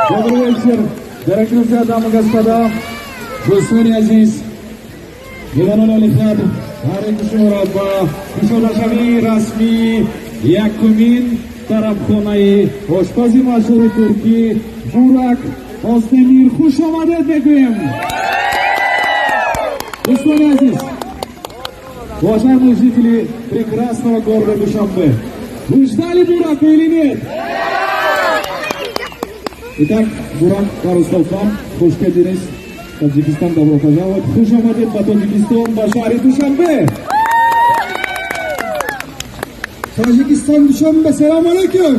Добрый вечер, дорогие друзья, дамы и господа, дӯстони азиз, меҳмонони олиқадр, ҳар яки шуморо ба кушодашавии расмии якумин тарабхонаи ошпази машҳури туркӣ Бурак Оздемир хуш омадед мегӯем. Дӯстони азиз, уважаемые жители прекрасного города Душанбе, вы ждали Бурака или нет? Итак, Бурак Карусталфан, хуш келдиңиз. Таджикистан, добро пожаловать. Хуш омадед ба Тоҷикистон, ба шаҳри Душанбе. Таджикистан, Душанбе, салам алейкум.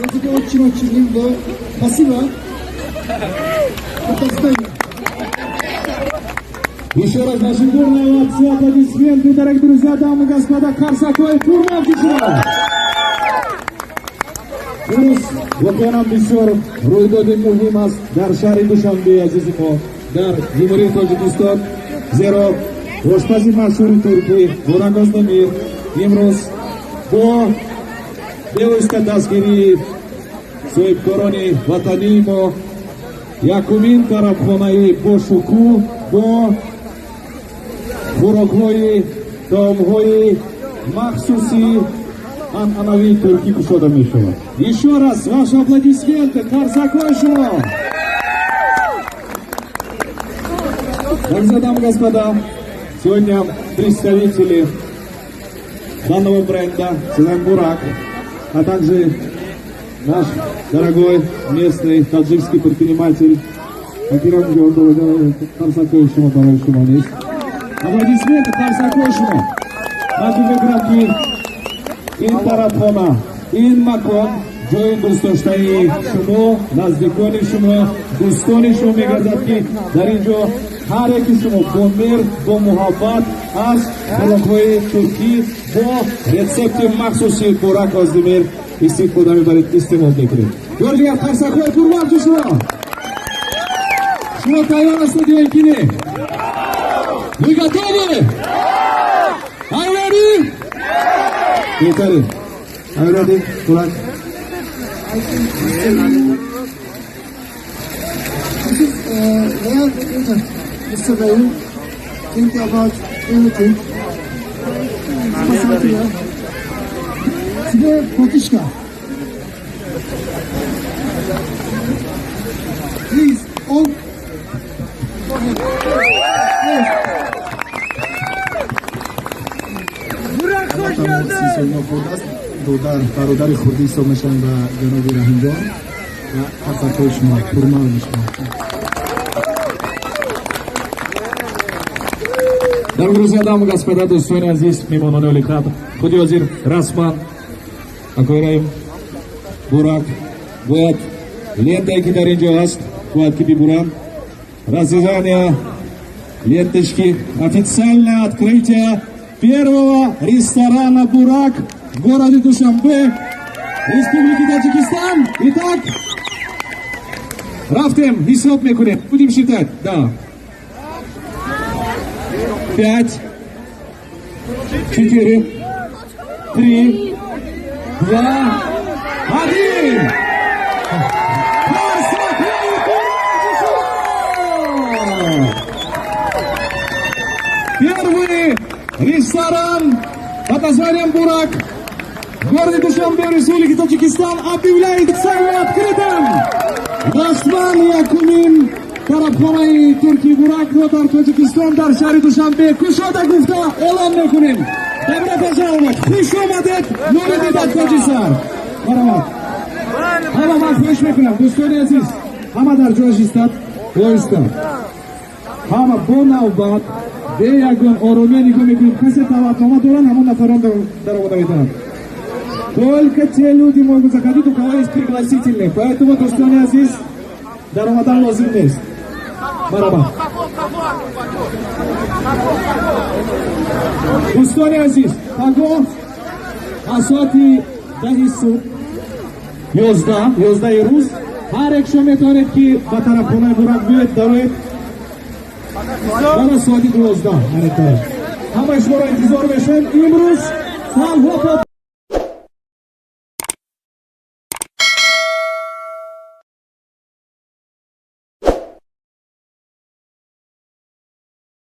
Я тебе очень-очень люблю. Спасибо. Это стоит. Еще раз наши бурные овации, аплодисменты, дорогие друзья, дамы и господа, қарсакҳои пурмавҷи шумо. Имрӯз воқеан бисёр рӯйдоди муҳим аст дар шаҳри Душанбеи азизи мо, дар Ҷумҳурии Тоҷикистон, зеро ошпази машҳури туркӣ Бурак Оздемир имрӯз бо бевосита дастгирии соҳибкорони ватании мо якумин тарабхонаи бошукӯҳ бо хӯрокҳои, таомҳои махсуси анъанавии туркӣ кушода мешавад. Еще раз ваши аплодисменты, қарсакҳои шумо. Дорогие дамы и господа, сегодня представители данного бренда Сезам Бурак, а также наш дорогой местный таджикский предприниматель Акирам қарсакҳои шумо барои шумо нест. Аплодисменты, қарсакҳои шумо. Ман фикр мекунам, ки ин тарабхона, ин макон ҷои дӯстдоштаи шумо, наздикони шумо, дӯстони шумо мегардад, ки дар ин ҷо ҳар яки шумо бо меҳр, бо муҳаббат аз хӯрокҳои туркӣ бо рецепти махсуси Бурак Оздемир истифода мебаред, истеъмол мекунед. Бори дигар қарсакҳои пурмавҷи шумо. Шумо тайёр ҳастед ё ин ки не? Вы готовы? Are you ready? Беҳтарин. Are you ready, Burak? This is real interest, Mr. Rahim. Think about everything. Спасибо. Тебе братишка. Please, all. Yes. 30 соли хурд аст, додар, бародари хурдӣ ҳисоб мешаванд ба ҷаноби Раҳимҷон ва қарсакҳои шумо пурмал мешаванд. Дорогие друзья, дамы и господа, дӯстони азиз, меҳмонони олиқадр, худи ҳозир расман акои Раҳим, Бурак бояд лентае, ки дар ин ҷо ҳаст, бояд ки бибуранд. Разрезание ленточки. Официальное открытие первого ресторана «Бурак» в городе Душанбе, Республики Таджикистан. Итак, рафтем, ҳисоб мекунем. Будем считать, да. Пять, четыре, три, два, один. Қарсакҳои пурмавҷи шумо! Первый ресторан под названием «Бурак» в городе Душанбе, Республики Таджикистан, объявляет официально открытым. Расман якумин тарабхонаи турки Буракро дар Тоҷикистон, дар шаҳри Душанбе кушода гуфта эълон мекунем. Добро пожаловать, хуш омадед, нури дида, тоҷисар, марҳамат. Ҳама, ман хоҳиш мекунам, дӯстони азиз, ҳама дар ҷояш истад, воистад, ҳама бо навбат, бе ягон оромия нигоҳ мекунем. Касе даъватнома доранд, ҳамон нафарон даромада метавонанд. Только те люди могут заходить, у кого есть пригласительные. Поэтому, дӯстони азиз, даромадан лозим нест. Марҳамат, дӯстони азиз, пагоҳ аз соати 10-и субҳ. 11, 11-и рӯз ҳар як шумо метавонед, ки ба тарафхонаи Бурак биёед, дароед. Бара соати 12 ҳамаи шуморо интизор мешавем. Имрӯз танҳо